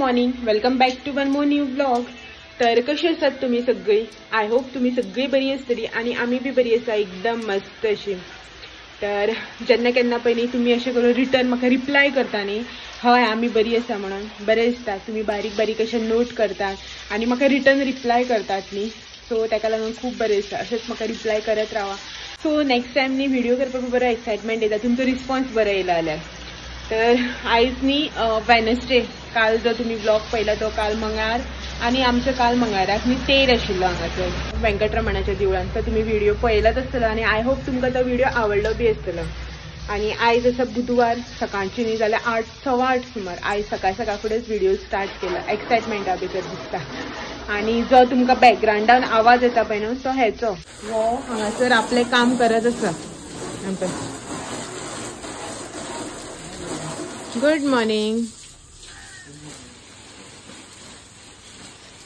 Morning, welcome back to one more new vlog. तर कशी आसात तुम्ही सगळी? I hope तुम्ही सगळी बरी आसतली आणि आम्ही बी बरी आसा, एकदम मस्त अशी। तर जेन्ना केन्ना पयलीं तुमी अशें करून रिटर्न म्हाका रिप्लाय करता न्ही, हय आमी बरी आसा म्हणून, बरें दिसता। तुमी बारीक बारीक अशें नोट करतात आनी म्हाका रिटर्न रिप्लाय करतात न्ही, सो ताका लागून खूब बरें दिसता। अशेंच म्हाका रिप्लाय करत रावा। सो नेक्स्ट टायम न्ही व्हिडिओ करपाक बरो एक्सायटमेंट येता, तुमचो रिस्पॉन्स बरो येयला जाल्यार। तर आयज न्ही वेनसडे, काल जो तुमी व्लॉग पळयला तो काल मंगळार, आनी आमचो काल मंगळाराक न्ही तेर आशिल्लो हांगासर वेंकटरमणाच्या देवळान। तर तुमी व्हिडिओ पळयलाच आसतलो आनी I hope तुमकां तो व्हिडिओ आवडलो बी आसतलो। आनी आयज आसा बुधवार, सकाळची न्ही जाल्यार 8 सवा 8 सुमार आयज सकाळ सकाळ फुडेंच व्हिडिओ स्टार्ट केला, एक्सायटमेंटा भितर दिसता। आनी जो तुमकां बॅकग्रावंडान आवाज येता पळय न्हू, तो हेचो, हो हांगासर आपलें काम करत आसा। Good morning.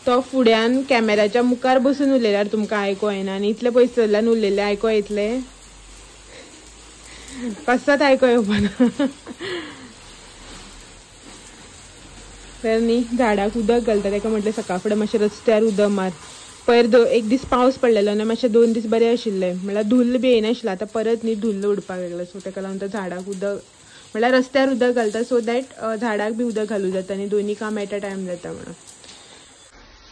तो फुड्यान कॅमेराच्या मुखार बसून उलयल्यार तुमकां आयको येना आनी इतले पयसुल्ल्यान उलयल्ले आयको येतले? कसोच आयको येवपाना। तर न्ही झाडाक उदक घालता, ताका म्हटलें सकाळ फुडें मातशें रस्त्यार उदक मार। पयर एक दीस पावस पडलेलो न्ही, मातशें 2 दीस बरें आशिल्लें, म्हळ्यार धुल्ल बी येनाशिल्लें। आतां परत न्ही धुल्ल उडपाक लागला, सो ताका लागून तो झाडाक उदक म्हळ्यार रस्त्यार उदक घालता, सो that झाडाक बी उदक घालूं जाता आनी दोनी काम एट अ टायम जाता म्हणून।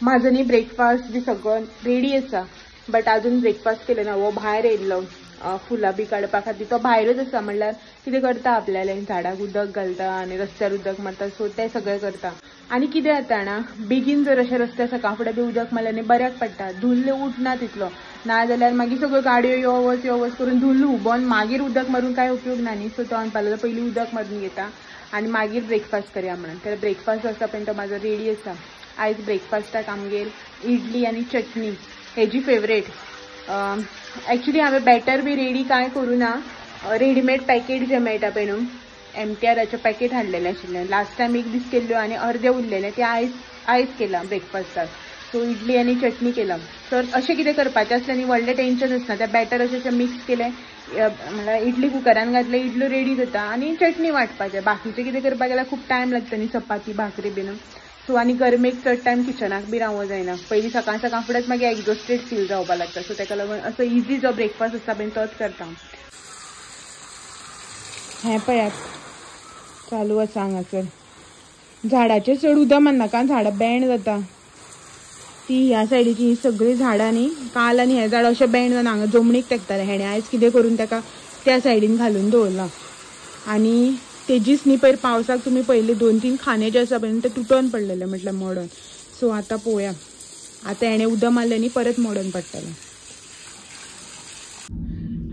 म्हाजो न्ही ब्रेकफास्ट बी सगळो रेडी आसा, बट आजून ब्रेकफास्ट केलो ना। हो भायर येयल्लो फुलां बी काडपा खातीर, तो भायरूच आसा, म्हणल्यार कितें करता आपल्यालें, झाडाक उदक घालता आनी रस्त्यार उदक मारता, सो तें सगळें करता। आनी कितें जाता जाणा, बेगीन जर अशें रस्त्यार सकाळ फुडें बी उदक मारलें न्ही बऱ्याक पडटा, धुल्ल उठना तितलो, नाजाल्यार मागीर सगळ्यो गाडयो यो वच यो वच करून धुल्ल हुबोन मागीर उदक मारून कांय उपयोग ना न्ही। सो तो म्हणपाक लागलो पयलीं उदक मारून घेता आनी मागीर ब्रेकफास्ट करया म्हणून। तर ब्रेकफास्ट आसा पळय तो म्हाजो रेडी आसा। आयज ब्रेकफास्टाक आमगेर इडली आनी चटणी, हेजी फेवरेट। एक्चुली हांवें बॅटर बी रेडी कांय करूं ना, रेडीमेड पॅकेट जें मेळटा पळय न्हू, MTRाचें पॅकेट हाडलेलें आशिल्लें। लास्ट टायम एक दीस केल्ल्यो आनी अर्दे उरलेलें, तें आयज केलां ब्रेकफास्टाक। सो इडली आनी चटणी केलां। तर अशें कितें करपाचें आसलें न्ही व्हडलें टेंशन आसना, तें बॅटर अशें अशें मिक्स केलें, म्हळ्यार इडली कुकरान घातलें, इडली रेडी जाता आनी चटणी वांटपाचें। बाकीचें कितें करपाक गेल्यार खूब टायम लागता न्ही, चपाती भाकरी बीन। सो आनी गरमेक चड टायम किचनाक बी रावों जायना, पयलीं सकाळ सकाळ फुडेंच मागीर एग्जॉस्टेड फील जावपाक लागता। सो ताका लागून असो इजी जो ब्रेकफास्ट आसता पळय तोच करता। हें पळयात चालू आसा हांगासर, झाडाचेर चड उदक मारनाका, झाडां बेंड जाता। ती ह्या सायडीची ही सगळीं झाडां न्ही, काल आनी हें झाड अशें बेंड जावन हांगा जमनीक तेकतालें, हेणें आयज कितें करून ताका त्या सायडीन घालून दवरलां। आनी तेजीच न्ही पयर पावसाक तुमी पयले 2-3 खांदे जे आसा पळय ते तुटोन पडलेले, म्हटल्यार मोडोन। सो आतां पळोवया, आतां हेणें उदक मारलें न्ही परत मोडोन पडटलें।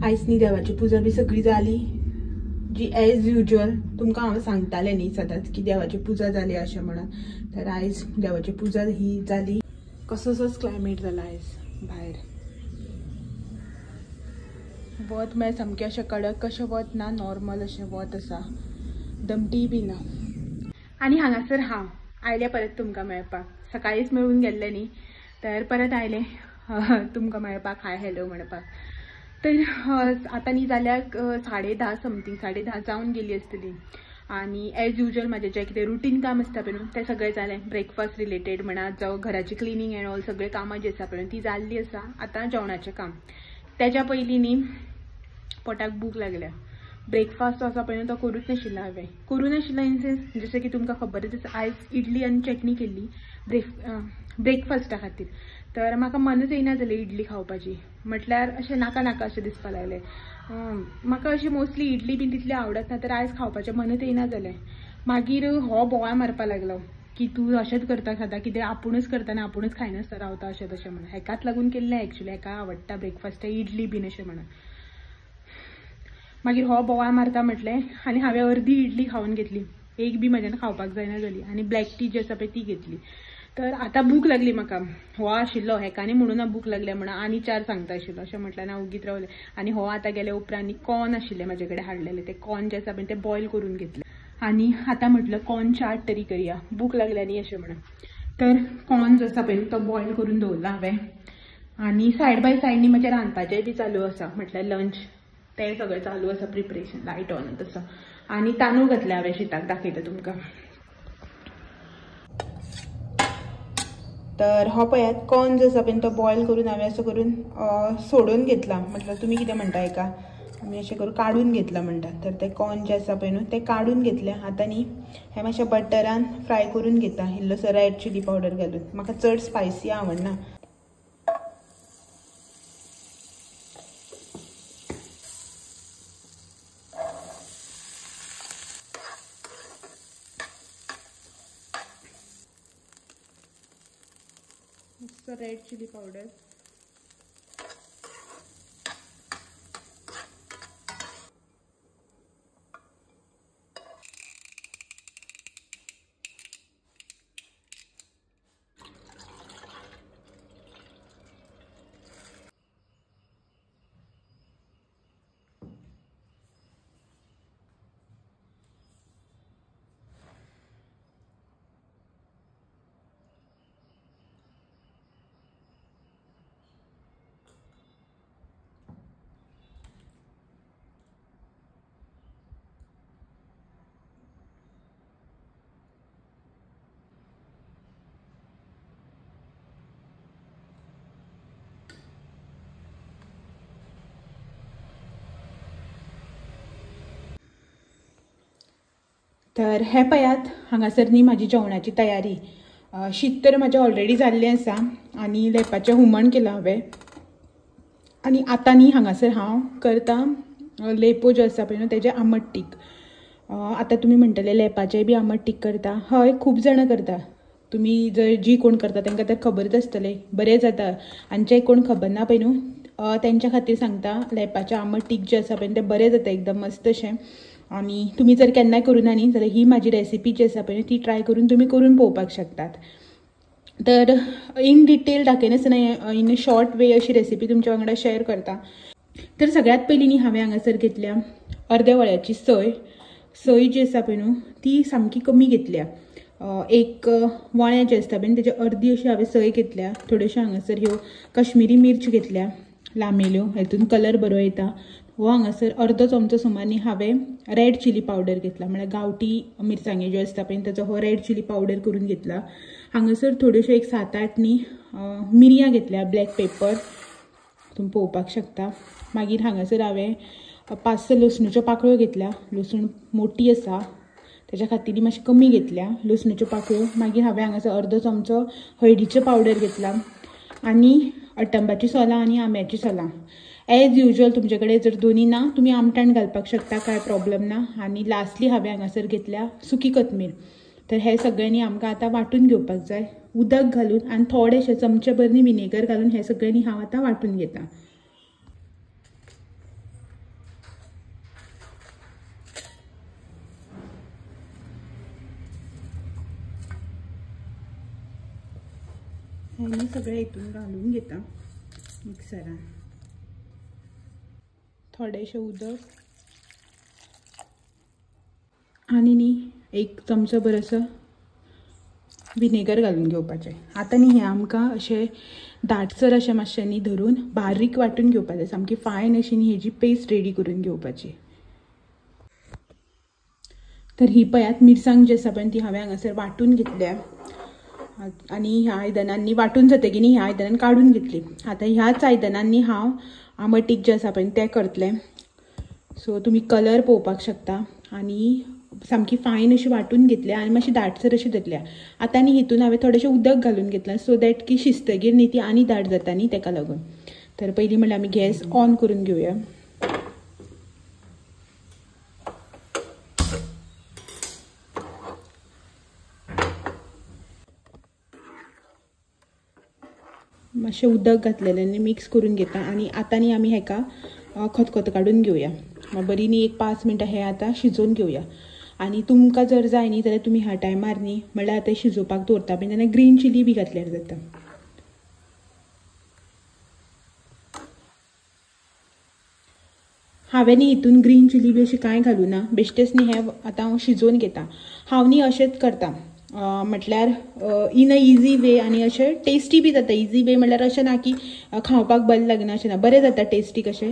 आयज न्ही देवाची पुजा बी सगळी जाली, जी एज युजल तुमकां हांव सांगतालें न्ही सदांच की देवाची पुजा जाली अशें म्हणून, तर आयज देवाची पुजा ही जाली। कसोसोच क्लायमेट जाला आयज भायर, वत म्हळ्यार सामकें अशें कडक कशें वत ना, नॉर्मल अशें वत आसा, दमटी बी ना। आनी हांगासर हांव आयलें परत तुमकां मेळपाक, सकाळीच मेळून गेल्लें न्ही, तर परत आयलें तुमकां मेळपाक, हाय हॅलो म्हणपाक। तर आतां न्ही जाल्यार 10:30 समथींग, 10:30 जावन गेली आसतली। आनी एज युजल म्हाजें जें कितें रुटीन काम आसता पळय न्हू तें सगळें जालें, ब्रेकफास्ट रिलेटेड म्हणा जावं घराची क्लिनींग एंड ऑल सगळें कामां जीं आसा पळय ती जाल्ली आसा। आतां जेवणाचें काम, तेज्या पयलीं न्ही पोटाक भूक लागल्या। ब्रेकफास्ट आसा पळय न्हू तो करूच नाशिल्लो हांवें, करूं नाशिल्लो इन सेन्स जशें की तुमकां खबरच आसा आयज इडली आनी चटणी केल्ली ब्रेकफास्टा खातीर। तर म्हाका मनच येयना जालें इडली खावपाची, म्हटल्यार अशें नाका नाका अशें दिसपाक लागलें। म्हाका अशी मोस्टली इडली बीन तितली आवडत ना, तर आयज खावपाचें मनच येयना जालें। मागीर हो बोवाळ मारपाक लागलो की तूं अशेंच करता सदां, कितें आपुणूच करता आनी आपुणूच खायनासतना रावता अशें तशें म्हणून। हेकाच लागून केल्लें एक्चुली, हेका आवडटा ब्रेकफास्ट इडली बीन अशें म्हणून। मागीर हो बोवाळ मारता म्हटलें आनी हांवें अर्दी इडली खावन घेतली, एक बी म्हज्यान खावपाक जायना जाली, आनी ब्लॅक टी जी आसा पळय ती घेतली। तर आतां भूक लागली म्हाका, हो आशिल्लो हेका न्ही म्हणून ना भूक लागल्या म्हणून आनी 4 सांगता आशिल्लो अशें म्हटल्यार हांव ओगीत रावलें। आनी हो आतां गेले उपरांत न्ही कॉर्न आशिल्लें म्हाजे कडेन हाडलेलें, तें कॉर्न जें आसा पळय तें बॉयल करून घेतलें आनी आतां म्हटलें कॉर्न चाट तरी करया, भूक लागल्या न्ही अशें म्हणून। तर कॉर्न जो आसा पळय तो बॉयल करून दवरला हांवें आनी सायड बाय सायड न्ही म्हजें रांदपाचें बी चालू आसा, म्हटल्यार लंच तें सगळें चालू आसा प्रिपरेशन, लायट ऑन आसा। आनी तांदूळ घातले हांवें शिताक, दाखयता तुमकां। तर हो पळयात कॉर्न जो आसा पळय तो बॉयल करून हांवें असो करून सोडून घेतला, म्हटल्यार तुमी कितें म्हणटा हेका, आमी अशें करून काडून घेतला म्हणटा. तर ते कॉर्न जे आसा पळय न्हू ते काडून घेतले. आतां न्ही हे मातशें बटरान फ्राय करून घेता, इल्लोसो रेड चिली पावडर घालून. म्हाका चड स्पायसी आवडना. Red chilli powder, तर हे पळयात हांगासर न्ही म्हाजी जेवणाची तयारी. शीत तर म्हाजें ऑलरेडी जाल्लें आसा आनी लेपाचें हुमण केलां हांवें. आनी आतां न्ही हांगासर हांव करता लेपो जो आसा पळय न्हू तेजें आमट तीख. आतां तुमी म्हणटले लेपाचें बी आमट तीख करता. हय, खूब जाणां करता. तुमी जर जी कोण करता तांकां तर खबरच आसतलें, बरें जाता. आनी जे कोण खबर ना पळय न्हू तेंच्या खातीर सांगता, लेपाचें आमट तीख जें आसा पळय तें बरें जाता एकदम मस्त अशें. आनी तुमी जर केन्नाय करूं ना न्ही जाल्यार ही म्हाजी रेसिपी जी आसा पळय ती ट्राय करून तुमी करून पळोवपाक शकतात. तर इन डिटेल दाखयनासतना इन अ शॉर्ट वे अशी रेसिपी तुमच्या वांगडा शेअर करता. तर सगळ्यात पयलीं न्ही हांवें हांगासर घेतल्या अर्द्या वळ्याची सय. सय जी आसा पळय न्हू ती सामकी कमी घेतल्या, एक वळें जें आसता पळय तेजे अर्दी अशी हांवें सय घेतल्या. थोड्योश्यो हांगासर ह्यो कश्मीरी मिर्च घेतल्या लांबेल्यो, हेतून कलर बरो येता. हो हांगासर अर्दो चमचो सुमार न्ही हांवें रेड चिली पावडर घेतला, म्हळ्यार गांवठी मिरसांगे ज्यो आसता पळय ताचो हो रेड चिली पावडर करून घेतला. हांगासर थोड्योश्यो एक 7-8 न्ही मिरयां घेतल्या, ब्लॅक पेपर तुमी पळोवपाक शकता. मागीर हांगासर हांवें 5-6 लसणीच्यो पाकळ्यो घेतल्या, लसूण मोटी आसा तेच्या खातीर मातशी कमी घेतल्या लसणीच्यो पाकळ्यो. मागीर हांवें हांगासर अर्दो चमचो हळदीचो पावडर घेतला आनी अटंबाची सोलां आनी आंब्याची सोलां. एज युजल तुमचे कडेन जर दोनी ना तुमी आमटाण घालपाक शकता, कांय प्रॉब्लम ना. आनी लास्टली हांवें हांगासर घेतल्या सुकी कोथमीर. तर हे सगळ्यांनी आमकां आतां वांटून घेवपाक जाय, उदक घालून आनी थोडेशे चमचे भर न्ही विनेगर घालून हे सगळ्यांनी हांव आतां वांटून घेता. हे सगळें हितून घालून घेता मिक्सरान, थोडेशें उदक आनी न्ही एक चमचो भर असो विनेगर घालून घेवपाचें. आतां न्ही हें आमकां अशें दाटसर अशें मातशें न्ही धरून बारीक वांटून घेवपाचें, सामकी फायन अशी न्ही हेजी पेस्ट रेडी करून घेवपाची. तर ही पळयात मिरसांग जी आसा पळय ती हांवें हांगासर वांटून घेतल्या आनी ह्या आयदनांनी वांटून जातकीर न्ही ह्या आयदनान काडून घेतली. आतां ह्याच आयदनांनी हांव आमटीक जें आसा पळय तें करतलें. सो तुमी कलर पळोवपाक शकता. आनी सामकी फायन अशी वांटून घेतल्या आनी मातशी दाटसर अशी धरल्या. आतां न्ही हितून हांवें थोडेशें उदक घालून घेतलां सो that की शिजतगीर न्ही ती आनी दाट जाता न्ही तेका लागून. तर पयलीं म्हणल्यार आमी गॅस ऑन करून घेवया. मातशें उदक घातलेलें आनी मिक्स करून घेता आनी आतां न्ही आमी हेका खतखतो काडून घेवया. बरी न्ही एक 5 मिनटां हें आतां शिजोवन घेवया. आनी तुमकां जर जाय न्ही जाल्यार तुमी ह्या टायमार न्ही म्हणल्यार आतां शिजोवपाक दवरता पळय तेन्ना ग्रीन चिली बी घातल्यार जाता. हांवें न्ही हितून ग्रीन चिली बी अशी कांय घालूं ना, बेश्टेच न्ही हें आतां हांव शिजोवन घेता. हांव न्ही अशेंच करता, म्हटल्यार इन अ इजी वे आनी अशें टेस्टी बी जाता. इजी वे म्हटल्यार अशें ना की खावपाक बरें लागना अशें ना, बरें जाता टेस्टी कशें.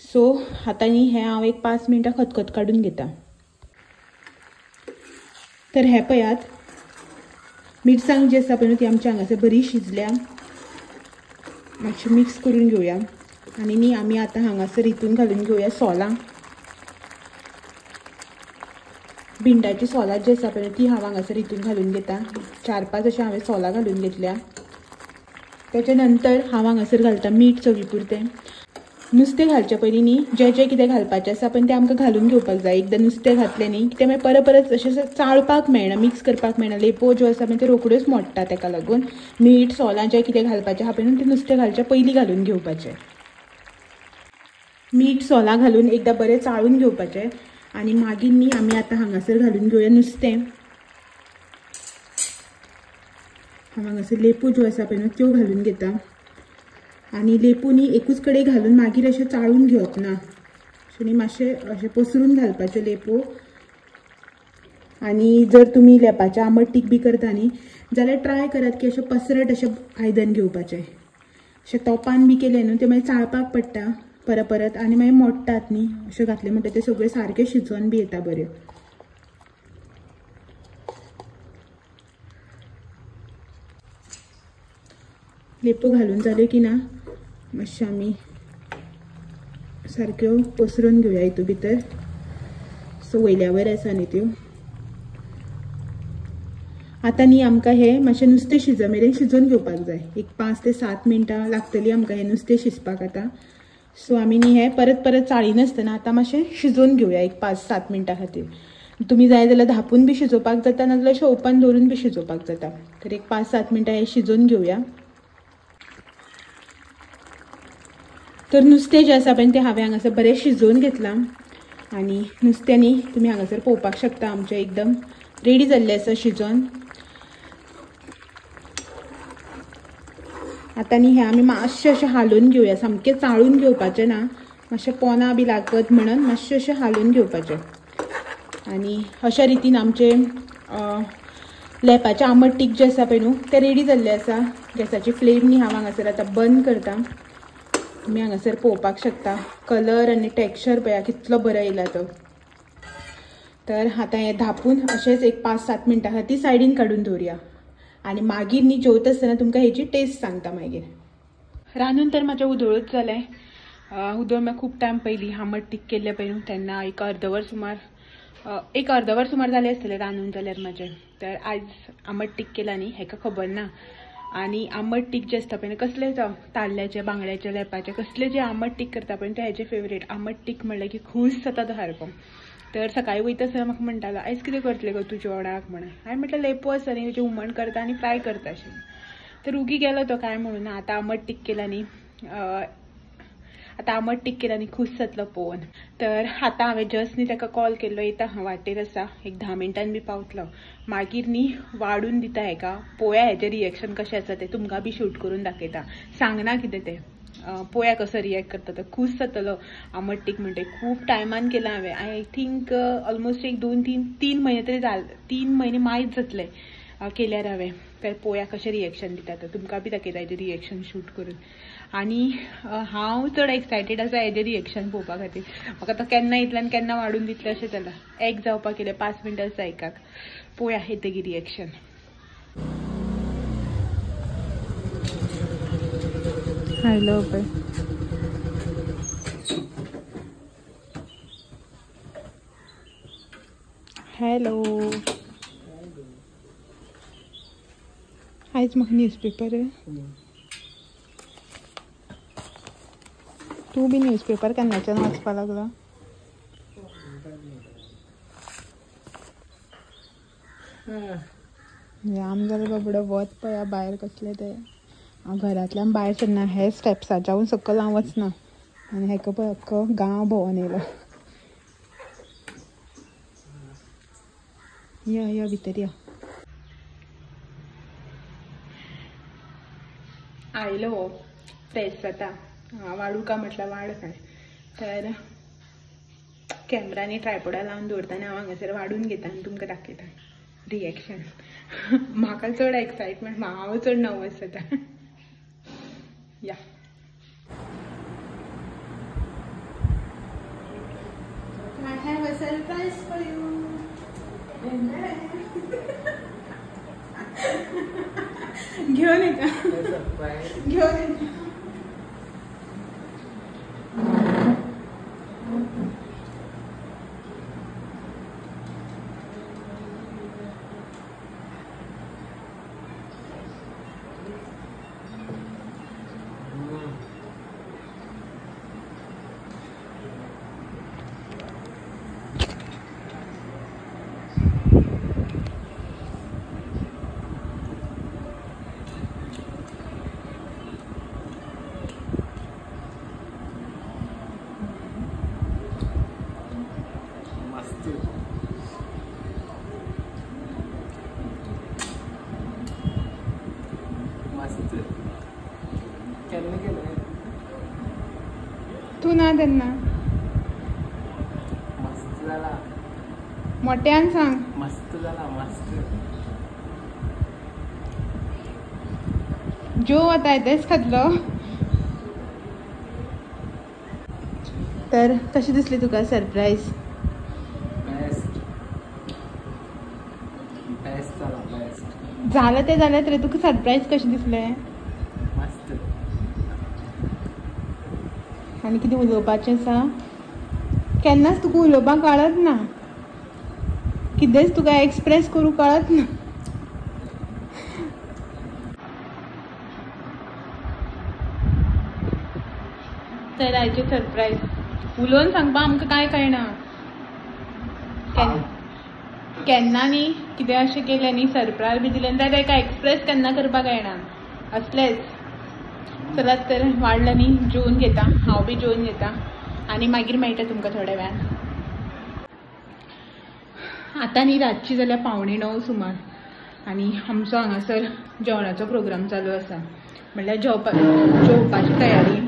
सो आतां न्ही हें हांव एक 5 मिनटां खतखत काडून घेता. तर हें पळयात मिरसांग जी आसा पळय ती आमच्या हांगासर बरी शिजल्या. मातशें मिक्स करून घेवया. आनी न्ही आमी आतां हांगासर हितून घालून घेवया सोलां. भिंडाची सोलां जी आसा पळय ती हांव हांगासर हितून घालून घेता. 4-5 अशें हांवें सोलां घालून घेतल्या. त्याच्या नंतर हांव हांगासर घालता मीठ चवी पुरतें. नुस्तें घालचे पयलीं न्ही जें जें कितें घालपाचें आसा पण तें आमकां घालून घेवपाक जाय. एकदां नुस्तें घातलें न्ही तें मागीर परत परत अशें चाळपाक मेळना, मिक्स करपाक मेळना. लेपो ज्यो आसा पळय त्यो रोखड्योच मोडटा. ताका लागून मीठ सोलां जें कितें घालपाचें आहा पळय तें नुस्तें घालचे पयलीं घालून घेवपाचें. मीठ सोलां घालून एकदां बरें चाळून घेवपाचें. आनी मागीर न्ही आमी आतां हांगासर घालून घेवया नुस्तें. हांव हांगासर लेपो ज्यो आसा पळय त्यो घालून घेता. आनी लेपो न्ही एकूच कडेन घालून मागीर अशें चाळून घेवप ना, अशें न्ही मातशें अशें पसरून घालपाचें लेपो. आनी जर तुमी लेपाचें आंबट तीख बी करता न्ही जाल्यार ट्राय करात की अशें पसरट अशें आयदन घेवपाचें. अशें तोपान बी केलें न्हू तें मागीर चाळपाक पडटा परत परत आनी मागीर मोडटात न्ही. अशें घातलें म्हणटकीर तें सगळें सारकें शिजोवन बी येता बरें. लेपो घालून जाल्यो की ना मातशें आमी सारक्यो पसरून घेवया हितून भितर. सो वयल्या वयर आसा न्ही त्यो. आतां न्ही आमकां हें मातशें नुस्तें शिज मेरेन शिजोवन घेवपाक जाय. एक 5 ते 7 मिनटां लागतलीं आमकां हें नुस्तें शिजपाक आतां. सो आमी न्ही हें परत परत चाळिनासतना आतां मातशें शिजोवन घेवया एक 5-7 मिनटां खातीर. तुमी जाय जाल्यार धांपून बी शिजोवपाक जाता, नाजाल्यार अशें ओपन दवरून बी शिजोवपाक जाता. तर एक 5-7 मिनटां हें शिजोवन घेवया. तर नुस्तें जें आसा पळय तें हांवें हांगासर बरें शिजोवन घेतलां. आनी नुस्तें न्ही तुमी हांगासर पळोवपाक शकता आमचें एकदम रेडी जाल्लें आसा शिजोवन. आतां न्ही हें आमी मातशें अशें हालोवन घेवया. सामकें चाळून घेवपाचें ना, मातशें पोना बी लागत म्हणून मातशें अशें हालोवन घेवपाचें. आनी अशा रितीन आमचें लेपाचें आंबट तीख जें आसा पळय न्हू तें रेडी जाल्लें आसा. गॅसाची फ्लेम न्ही हांव हांगासर आतां बंद करता. तुमी हांगासर पळोवपाक शकता कलर आनी टेक्स्चर पळया कितलो बरो येयला तो. तर आतां हें धांपून अशेंच एक 5-7 मिनटां खातीर सायडीन काडून दवरुया. आनी मागीर न्ही जेवता आसतना तुमकां हेची टेस्ट सांगता. मागीर रांदून तर म्हाजें उदळूच जालें. उदळ मागीर खूब टायम पयलीं आंबट तीख केल्लें पळय न्हू तेन्ना एक अर्दवर सुमार जालें आसतलें रांदून जाल्यार म्हाजें. तर आयज आंबट तीख केला न्ही हेका खबर ना. आनी आंबट तीख जें आसता पळय कसलें जावं ताल्ल्याचें, बांगड्याचें, लेपाचें, कसलें जें आंबट तीख करता पळय तें हेजें फेवरेट. आंबट तीख म्हणलें की खूश जाता तो सारको. तर सकाळीं वयता आसतना म्हाका म्हणटालो आयज कितें करतलें गो तूं जेवणाक म्हणून. हांवें म्हटलें लेपो आसा न्ही तेजें हुमण करता आनी फ्राय करता अशें. तर उगी गेलो तो कांय म्हणून. आतां आंबट तीख केला न्ही, आतां आंबट तीख केला न्ही खूश जातलो पळोवन. तर आतां हांवें जस्ट न्ही ताका कॉल केल्लो, येता हांव वाटेर आसा, एक 10 मिनटान बी पावतलो. मागीर न्ही वाडून दिता हेका, पळोवया हेजें रिएक्शन कशें आसा तें, तुमकां बी शूट करून दाखयता. सांगना कितें तें, पळोवया कसो रिएक्ट करता तो. खूश जातलो आंबट तीख म्हणटे. खूब टायमान केलां हांवें, I think almost एक 2-3 म्हयने तरी जाले, 3 म्हयने मायज जातले केल्यार हांवें. तर पळोवया कशें रिएक्शन दिता तो, तुमकां बी दाखयता हेजें रिएक्शन शूट करून. आनी हांव चड एक्सायटेड आसा हेजें रिएक्शन पळोवपा खातीर. म्हाका तो केन्ना येतलो आनी केन्ना वाडून दितलो अशें जालां. एक जावपाक येयलें 5 मिनटां आसा एकाक. पळोवया येतकीर रिएक्शन. आयलो पळय. हॅलो, आयज म्हाका न्यूजपेपर. तूं बी न्यूजपेपर केन्नाच्यान वाचपाक लागला? जाम जालें बाबडो, वत पळया भायर कसलें तें. हांव घरांतल्यान भायर सरना, हे स्टेप्साच्यान सकयल हांव वचना. आनी हेका पळय अख्खो गांव भोंवन येयलो. यो यो भितर यो. आयलो फ्रेश जाता. वाडू का म्हटल्यार वाड काय. तर कॅमरा आनी ट्रायपोडा लावन दवरता आनी हांव हांगासर वाडून घेता आनी तुमकां दाखयता रिएक्शन. म्हाका चड एक्सायटमेंट, हांव चड नर्वस जाता. या I have a surprise for you. घेऊन येता, घेऊन येता. तू ना त्यांना मस्त झाला, मोठ्यान सांग. मस्त झाला, मस्त. जो आता तेच खातलो. तर कशी दिसली तुका सरप्राईज? बेस्ट बेस्ट झाला, बेस्ट झालं ते झालं. तरी तुका सरप्राईज कशी दिसले? मस्त. आनी कितें उलोवपाचें आसा? केन्नाच तुका उलोवपाक कळत ना, कितेंच तुका एक्सप्रेस करूंक कळत ना. तर आयचे सरप्राईज उलोवन सांगपा आमकां कांय कळना. केन्ना न्ही कितें अशें केलें न्ही, सरप्रायज बी दिलें जाल्यार ताका एक्सप्रेस केन्ना करपाक कळना. असलेंच. चलात तर वाडलं न्ही, जेवन घेता, हांव बी जेवन घेता आनी मागीर मेळटा तुमकां थोड्या वेळान. आतां न्ही रातची जाल्यार 8:45 सुमार आनी आमचो हांगासर जेवणाचो प्रोग्राम चालू आसा. म्हणल्यार जेवपाची तयारी.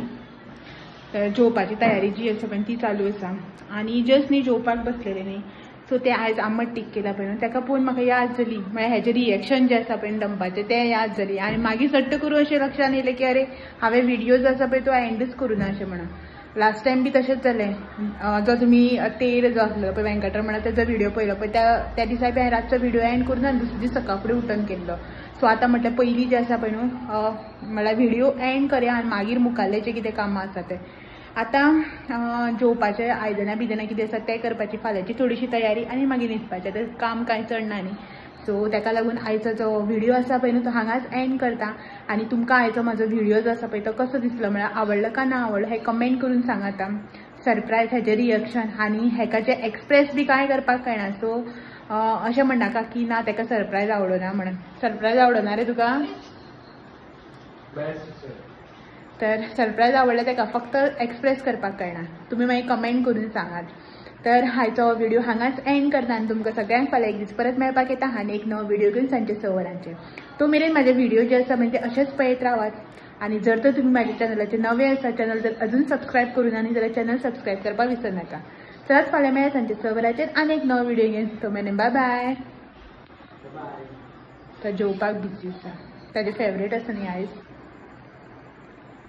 तर जेवपाची तयारी जी आसा पळय ती चालू आसा. आनी जस्ट न्ही जेवपाक बसलेले न्ही, सो ते आयज आंबट टीक केला पळय न्हू, ताका पळोवन म्हाका याद जाली. म्हळ्यार हेजें रिएक्शन जें आसा पळय दंपाचें तें याद जाली. आनी मागीर सट्ट करून अशें लक्षान येयलें की अरे हांवें व्हिडियो जो आसा पळय तो एंडूच करूं ना अशें म्हणून. लास्ट टायम बी तशेंच जालें. जो तुमी तेर जो आसलो पळय वेंकटरमणा तेजो व्हिडियो पळयलो पळय, त्या दिसा बी हांवें रातचो व्हिडियो एंड करून आनी दुसरे दीस सकाळ फुडें उठून केल्लो. सो आतां म्हटलें पयलीं जें आसा पळय न्हू म्हळ्यार व्हिडियो एंड करया आनी मागीर मुखाल्ले जे कितें कामां आसा तें. आतां जेवपाचें आयदनां बिदनां कितें आसा तें करपाची फाल्यांची थोडीशी तयारी आनी मागीर न्हिदपाचें. आतां काम कांय चड ना न्ही, सो ताका लागून आयचो जो व्हिडियो आसा पळय न्हू तो हांगाच एंड करता. आनी तुमकां आयचो म्हाजो व्हिडियो जो आसा पळय तो कसो दिसलो, म्हळ्यार आवडलो काय ना आवडलो हें कमेंट करून सांगात. सरप्रायज हेजें रिएक्शन आनी हेका जें एक्सप्रेस बी कांय करपाक कळना. सो अशें म्हणनाका की ना ताका सरप्रायज आवडना म्हणून. सरप्रायज आवडना रे तुका? तर सरप्रायज आवडलें ताका, फक्त एक्सप्रेस करपाक कळना. तुमी मागीर कमेंट करून सांगात. तर आयचो व्हिडियो हांगाच एंड करता आनी तुमकां सगळ्यांक फाल्यां एक दीस परत मेळपाक येता आनी एक नवो व्हिडियो घेवन सांजचे 6 वरांचेर. तो मेरेन म्हाजे व्हिडियो जे आसा म्हणजे अशेंच पळयत रावात. आनी जर तर तुमी म्हाज्या चॅनलाचे नवे आसा, चॅनल जर अजून सबस्क्रायब करूं ना न्ही जाल्यार चॅनल सबस्क्रायब करपाक विसरनाका. चलात फाल्यां मेळया सांजचे 6 वरांचेर आनी एक नवो व्हिडियो घेवन. तो मेरेन बाय बाय. तो जेवपाक बिजी आसा, ताजें फेवरेट आसा न्ही आयज.